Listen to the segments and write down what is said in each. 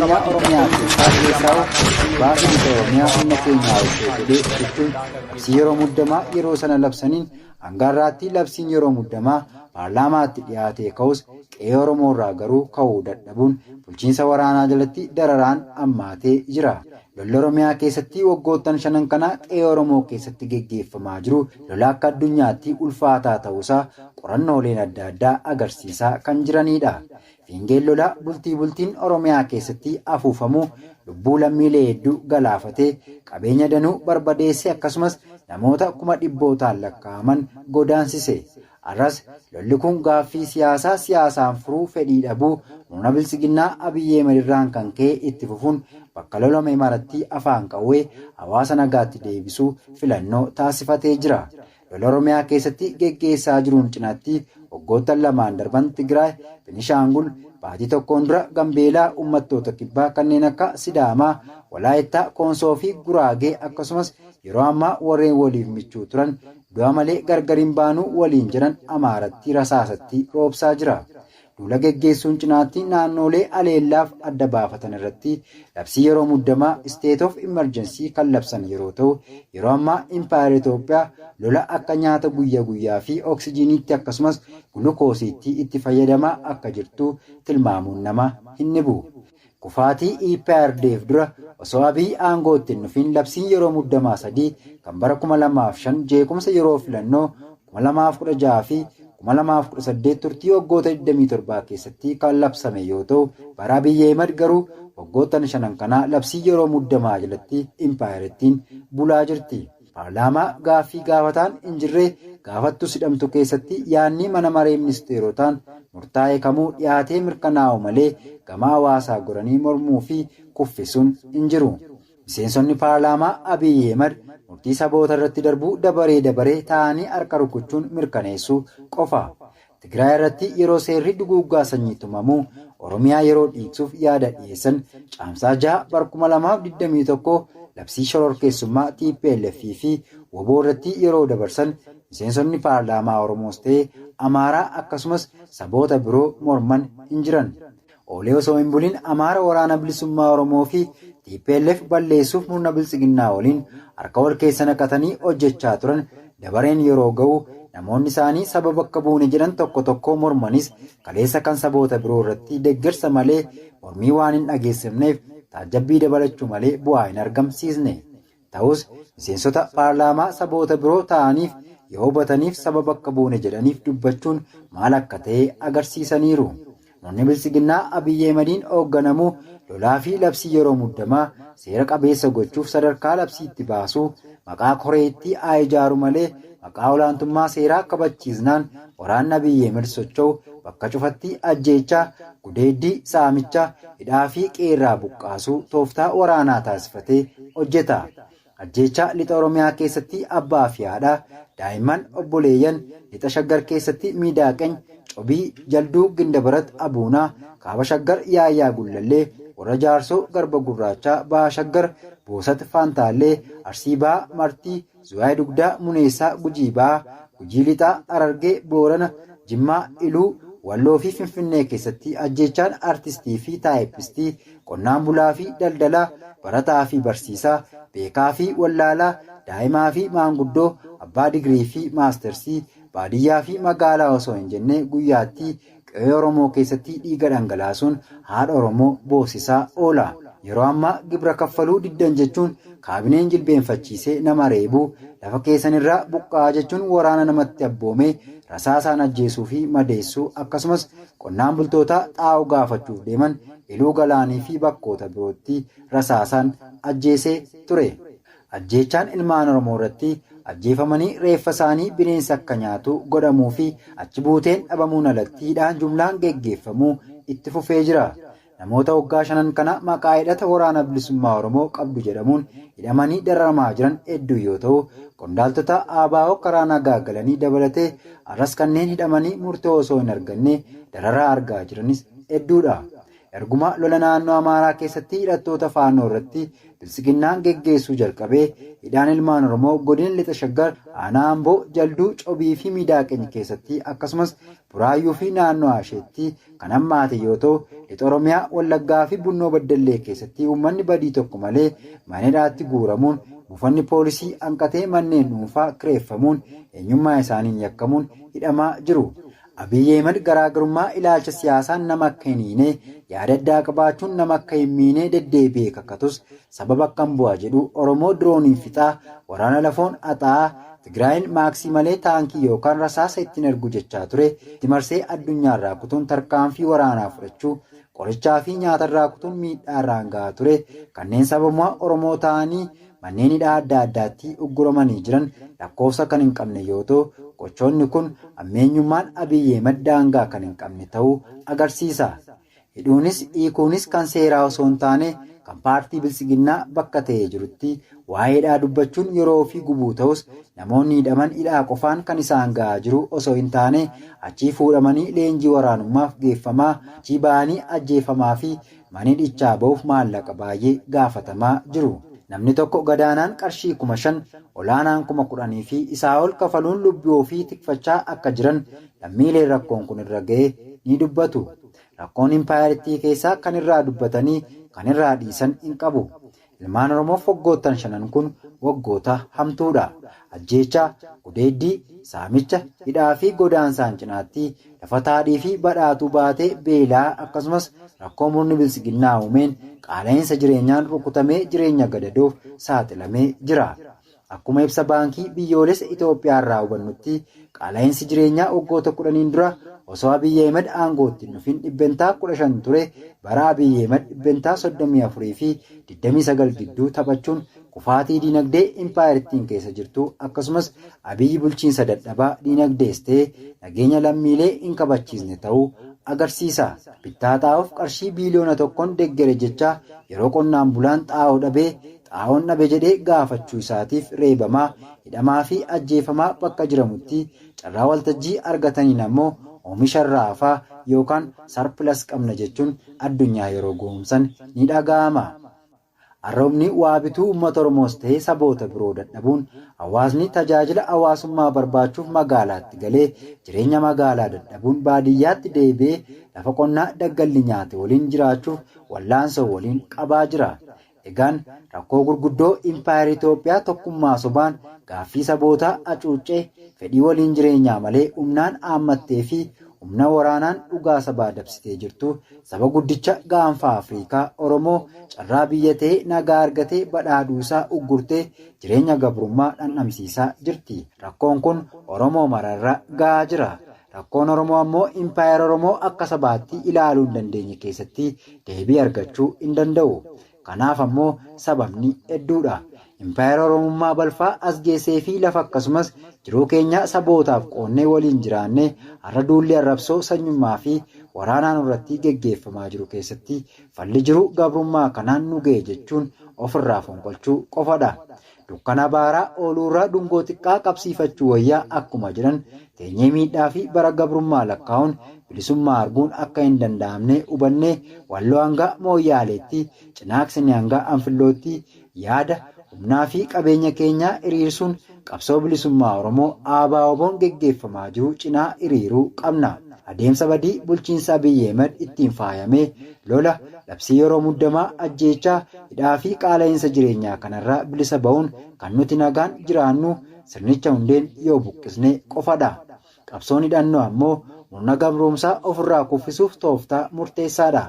nageenyaa Oromiyaa keessaa keessaa'u Kibbaa fi Lixa Oromiyaa humna keenyaa ol ta'e jedhee jechuun labsii yeroo muddamaa yeroo sana labsaniin hanga har'aatti labsiin yeroo muddamaa paarlaamaatti dhiyaatee ka'us qe'ee Oromoorraa garuu ka'uu dadhabuun bulchiinsa waraanaa jalatti dararaan hammaatee jira. Lolli Oromiyaa keessatti waggoottan shanan kana qe'ee Oromoo keessatti geggeeffamaa jiru lola akka addunyaatti ulfaataa ta'uusaa qorannooleen adda addaa agarsiisaa kan jiraniidha. Fiingeen lolaa bultii bultiin Oromiyaa keessatti afuufamu lubbuu lammiilee hedduu galaafatee, qabeenya danuu barbadeesse akkasumas namoota kuma dhibbootaan lakkaa'aman godaansise. Har'as lolli kun gaaffii siyaasaa siyaasaan furuu fedhii dhabuu murna Biltsiginnaa Abiy Ahimad irraan kan ka'e itti fufuun bakka lolame maratti afaan qawwee hawaasa nagaatti deebisuu filannoo taasifatee jira. Lola Oromiyaa keessatti geggeessaa jiruun cinatti waggoottan lamaan darban Tigraay, Benishaangul, baatii tokkoon dura Gambeelaa, Uummattoota Kibbaa kanneen akka Sidaamaa, Walaayittaa, Koonsoo fi Guraagee akkasumas yeroo ammaa warreen waliif michuu turan du'a malee gargar hin baanuu waliin jedhan Amaaratti rasaasatti roobsaa jira. Duula geggeessuun cinaatti naannoolee haleellaaf adda baafatan irratti labsii yeroo muddamaa, state of emergency, kan labsan yeroo ta'u, yeroo ammaa Impaayerri Itoophiyaa lola akka nyaata guyya guyyaa fi oksijiiniitti akkasumas gulukoosiitti itti fayyadamaa akka jirtu tilmaamuun nama hin dhibu. Kufaatii EPRDF dura osoo Abiy aangootti hin dhufin labsiin yeroo muddamaa 3 kan bara 2005 jeequmsa yeroo filannoo 2016 fi 2018 turtii waggoota 27 keessatti kan labsame yoo ta'u, bara Abiy Ahimad garuu waggoottan shanan kanaa labsii yeroo muddamaa jalatti impaayerattiin bulaa jirti. Paarlaamaa gaaffii gaafataan hin jirre gaafattus hidhamtu keessatti yaadni mana maree ministeerotaan murtaa'e kamuu dhiyaatee mirkanaa'u malee gama hawaasaa goranii mormuu fi kuffisuun hin jiru. Miseensonni paarlaamaa Abiy Ahimad murtii saboota irratti darbu dabaree dabaree taa'anii harka rukuchuun mirkaneessuu qofa. Tigraay irratti yeroo seerri duguuggaa sanyii tumamu, Oromiyaa yeroo dhiigsuuf yaada dhiyeessan Caamsaa 6 bar 2021 labsii shororkeessummaa tplf fi wbo irratti yeroo dabarsan miseensonni paarlaamaa Oromoos ta'e Amaaraa akkasumas saboota biroo morman hin jiran. Oolee osoo hin bulin Amaara Waraana Bilisummaa Oromoo fi tplf balleessuuf murna Biltsiginnaa waliin harka wal keessa naqatanii hojjechaa turan dabareen yeroo ga'u namoonni isaanii saba bakka buune jedhan tokko tokko mormanis kaleessa kan saboota biroo irratti deggersa malee mormii waan hin dhageessifneef taajjabbii dabalachuu malee bu'aa hin argamsiisne. Ta'us miseensota paarlaamaa saboota biroo ta'aniif yoo hubataniif saba bakka buune jedhaniif dubbachuun maal akka ta'e agarsiisaniiru. Murni Biltsiginnaa Abiy Ahimadiin oogganamu lolaa fi labsii yeroo muddamaa seera qabeessa gochuuf sadarkaa labsiitti baasuu maqaa koreetti haa ijaaru malee maqaa olaantummaa seeraa kabachiisnaan waraanni Abiy Ahimad socho'u bakka cufatti ajjeechaa, gudeeddii, saamicha, hidhaa fi qe'eerraa buqqaasuu tooftaa waraanaa taasifatee hojjeta. Ajjeechaa Lixa Oromiyaa keessatti abbaa fi haadha, daa'imman, obboleeyyan, Lixa Shaggar keessatti Miidaaqeny, Cobii, Jalduu, Gindabarat, Abuunaa, Kaaba Shaggar, Yaayyaa Gullallee, Warra Jaarsoo, Garba Gurraachaa, Baha Shaggar, Boosat, Faantaallee, Arsii Bahaa, Martii, Zuwaay Dugdaa, Muneessaa, Gujii Bahaa, Gujii Lixaa, Harargee, Boorana, Jimmaa, Iluu, Walloo fi Finfinnee keessatti ajjeechaan artistii fi taayippistii, qonnaan bulaa fi daldalaa, barataa fi barsiisaa, beekaa fi wallaalaa, daa'imaa fi maanguddoo, abbaa digirii fi maastersii, baadiyyaa fi magaalaa osoo hin jenne guyyaatti qe'ee Oromoo keessatti dhiiga dhangalaasuun haadha Oromoo boossisaa oola. Yeroo ammaa gibira kaffaluu diddan jechuun kaabineen jilbeenfachiisee nama reebuu, lafa keessan irraa buqqa'aa jechuun waraana namatti abboomee rasaasaan ajjeesuu fi madeessuu akkasumas qonnaan bultoota xaa'oo gaafachuuf deeman Iluu Galaanii fi bakkoota birootti rasaasaan ajjeesee ture. Ajjeechaan ilmaan Oromoo irratti ajjeefamanii reeffa isaanii bineensi akka nyaatu godhamuu fi achi buuteen dhabamuun alatti hidhaan jumlaan geggeeffamuu itti fufee jira. Namoota waggaa shanan kana maqaa hidhata Waraana Bilisummaa Oromoo qabdu jedhamuun hidhamanii dararamaa jiran hedduu yoo ta'u, qondaaltota ABO karaa nagaa galanii dabalatee har'as kanneen hidhamanii murtoo osoo hin arganne dararaa argaa jiranis hedduudha. Erguma lola naannoo Amaaraa keessatti hidhattoota Faannoo irratti Biltsiginnaan geggeessuu jalqabee hidhaan ilmaan Oromoo godina Lixa Shaggar aanaa Amboo, Jalduu, Cobii fi Miidaaqeny keessatti akkasumas Buraayyuu fi naannoo Asheetti kan hammaate yoo ta'u, Lixa Oromiyaa Wallaggaa fi Bunnoo Baddallee keessatti uummanni badii tokko malee mana hidhaatti guuramuun buufanni poolisii hanqatee manneen dhuunfaa kireeffamuun eenyummaa isaaniin yakkamuun hidhamaa jiru. Abiy Ahimad garaagarummaa ilaalcha siyaasaan nama akka hin hiine, yaada addaa qabaachuun nama akka hin miine deddeebi'ee kakatus saba bakkan bu'a jedhu Oromoo dirooniin fixaa, waraana lafoon haxaa'aa, Tigraayiin maaksii malee taankii yookaan rasaasa ittiin ergu jechaa ture itti marsee addunyaarraa kutuun tarkaanfii waraanaa fudhachuu, qorichaa fi nyaatarraa kutuun miidhaarraan gahaa ture kanneen sababuma Oromoo ta'anii manneen hidhaa adda addaatti ugguramanii jiran lakkoofsa kan hin qabne yoo ta'u, gochoonni kun hammeenyummaan Abiy Ahimad daangaa kan hin qabne ta'uu agarsiisa. Hidhuunis hiikuunis kan seeraa osoo hin taane kan paartii Biltsiginnaa bakka ta'ee jirutti waa'ee hidhaa dubbachuun yeroo ofii gubuu ta'us namoonni hidhaman hidhaa qofaan kan isaan ga'aa jiru osoo hin taane achii fuudhamanii leenjii waraanummaaf geeffamaa, achii ba'anii ajjeefamaa fi mana hidhichaa ba'uuf maallaqa baay'ee gaafatamaa jiru. Namni tokko gadaanaan qarshii 5,000, olaanaan 10,000 fi isaa ol kafaluun lubbuu ofii tikfachaa akka jiran lammiileen rakkoon kun irra ga'e ni dubbatu. Rakkoon impaayerittii keessaa kan irraa dubbatanii kan irraa dhiisan hin qabu. Ilmaan Oromoof waggoottan shanan kun waggoota hamtuudha. Ajjeechaa, gudeeddii, saamicha, hidhaa fi godaansaan cinaatti lafa taadhii fi badhaatuu baatee beelaa akkasumas rakkoo murni Biltsiginnaa uumeen qaala'insa jireenyaan rukutamee jireenya gadadoof saaxilamee jira. Akkuma ibsa Baankii Biyyoolessa Itoophiyaa irraa hubannutti qaala'insi jireenyaa waggoota 10n dura osoo Abiy Ahimad aangootti hin dhufin dhibbentaa 15 ture bara Abiy Ahimad dhibbentaa 34 fi 29 gidduu taphachuun kufaatii diinagdee impaayerittiin keessa jirtu akkasumas Abiy bulchiinsa dadhabaa diinagdees ta'e nageenya lammiilee hin kabachiisne ta'uu agarsiisa. Bittaa xaa'oof qarshii biiliyoona tokkon deggere jechaa yeroo qonnaan bulaan xaa'oo dhabee xaa'oon dhabe jedhee gaafachuu isaatiif reebamaa, hidhamaa fi ajjeefamaa bakka jiramutti carraa waltajjii argataniin ammoo oomisha irraa hafaa yookaan surplus qabna jechuun addunyaa yeroo gowwoomsan ni dhaga'ama. Arrabni waa bituu uummata Oromoos ta'ee saboota biroo dadhabuun hawaasni tajaajila hawaasummaa barbaachuuf magaalaatti galee jireenya magaalaa dadhabuun baadiyyaatti deebi'ee lafa qonnaa daggalli nyaate waliin jiraachuuf wallaansoo waliin qabaa jira. Egaan rakkoo gurguddoo impaayera Itoophiyaa tokkummaa sobaan gaaffii sabootaa hacuuccee fedhii waliin jireenyaa malee humnaan haammattee fi humna waraanaan dhugaa sabaa dabsitee jirtu saba guddicha gaanfa Afriikaa Oromoo carraa biyya ta'ee nagaa argatee badhaadhuu isaa uggurtee jireenya gabrummaa dhandhamsiisaa jirti. Rakkoon kun Oromoo mararra ga'aa jira. Rakkoon Oromoo ammoo impaayera Oromoo akka sabaatti ilaaluu hin dandeenye keessatti deebii argachuu hin danda'u. Kanaaf ammoo sababni hedduudha. Impaayera Oromummaa balfaa as geessee fi lafa akkasumas jiruu keenya sabootaaf qoonnee waliin jiraannee har'a duulli arrabsoo sanyummaa fi waraanaa nurratti geggeeffamaa jiru keessatti falli jiru gabrummaa kanaan nu ga'e jechuun ofirraa fonqolchuu qofadha. Dukkana baaraa ooluurra dungoo xiqqaa qabsiifachuu wayyaa akkuma jedhan teenyee miidhaa fi bara gabrummaa lakkaa'uun bilisummaa arguun akka hin danda'amne hubannee Walloo hanga Mooyyaaleetti, Cinaaksni hanga Anfillootti yaada, humnaa fi qabeenya keenyaa hiriirsuun qabsoo bilisummaa Oromoo ABO-WBOn geggeeffamaa jiru cinaa hiriiruu qabna. Adeemsa badii bulchiinsa Abiy Ahimad ittiin faayamee lola, labsii yeroo muddamaa, ajjeechaa, hidhaa fi qaala'iinsa jireenyaa kanarraa bilisa ba'uun kan nuti nagaan jiraannu sirnicha hundeen yoo buqqisne qofadha. Qabsoon hidhannoo ammoo murna gabroomsaa ofirraa kuffisuuf tooftaa murteessaadha.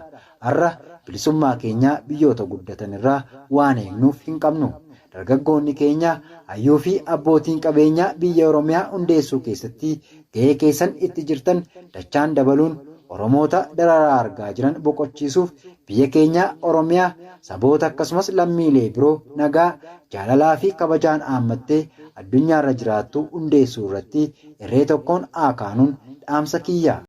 Har'a bilisummaa keenyaa biyyoota guddatan irraa waan eegnuuf hin qabnu. Dargaggoonni keenya hayyuu fi abbootiin qabeenyaa biyya Oromiyaa hundeessuu keessatti gahee keessan itti jirtan dachaan dabaluun Oromoota dararaa argaa jiran boqochiisuuf biyya keenya Oromiyaa saboota akkasumas lammiilee biroo nagaa, jaalalaa fi kabajaan aammattee addunyaarra jiraattu hundeessuu irratti irree tokkoon haa kaanuun dhaamsa kiyya.